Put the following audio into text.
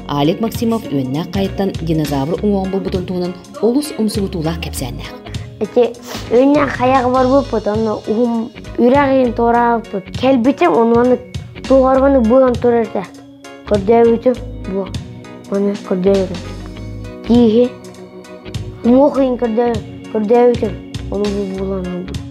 Алик Максимов үөннээх хайаттан динозавр уҥуоҕун булбутун туһунан олус умсугутуулаах кэпсээннээх. Ити үөннээх хайаҕа барбыппыт, онно уһун үрэх иһин туораабыппыт. Кэлбитим, онуону туоҕарбаны быан турар этэ. Көрдөөбүтүм бу маны көрдөөбүтүм. Тииһи уҥуох иһин көрдөөбүтүм, ону бу булан ылбытым.